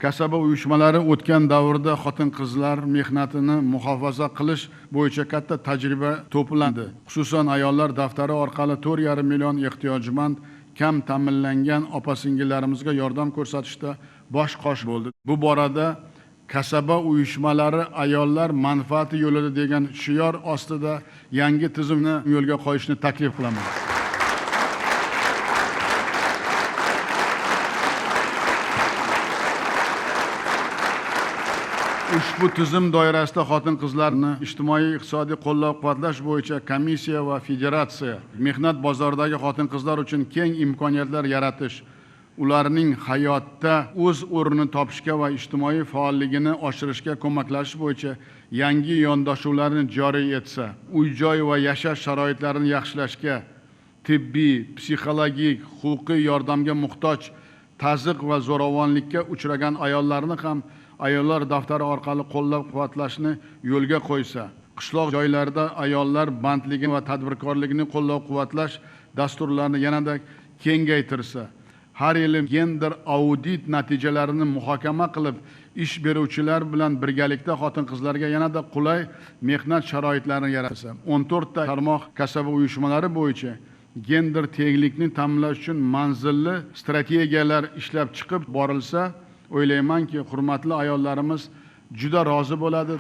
Kasaba uyushmalari o'tgan davrda xotin-qizlar mehnatini muhofaza qilish bo'yicha katta tajriba to'plandi. Xususan, ayollar daftari orqali 4,5 million ehtiyojmand, kam ta'minlangan opa-singillarimizga yordam ko'rsatishda bosh-qosh bo'ldi. Bu borada kasaba uyushmalari ayollar manfaati yo'lida degan shior ostida yangi tizimni yo'lga qo'yishni taklif qilaman. Ushbu tizim doirasida xotin-qizlarni ijtimoiy iqtisodiy qo'llab-quvvatlash bo'yicha komissiya va federatsiya mehnat bozoridagi xotin-qizlar uchun keng imkoniyatlar yaratish, ularning hayotda o'z o'rnini topishga va ijtimoiy faolligini oshirishga ko'maklashish bo'yicha yangi yondashuvlarni joriy etsa, uy-joy va yashash sharoitlarini yaxshilashga, tibbiy, psixologik, huquqiy yordamga muhtoj, tazyiq va zo'ravonlikka uchragan ayollarni ham ayollar daftari orqali qo'llab-quvvatlashni yo'lga qo'ysa, qishloq joylarida ayollar bandligini va tadbirkorligini qo'llab-quvvatlash dasturlarini yanada kengaytirsa, har yili gender audit natijalarini muhokama qilib, ish beruvchilar bilan birgalikda xotin-qizlarga yanada qulay mehnat sharoitlarini yaratsa, 14 ta tarmoq kasaba uyushmalari bo'yicha gender tenglikni ta'minlash uchun manzilli strategiyalar ishlab chiqib borilsa, o'ylaymanki, hurmatli ayollarimiz juda rozi bo'ladi.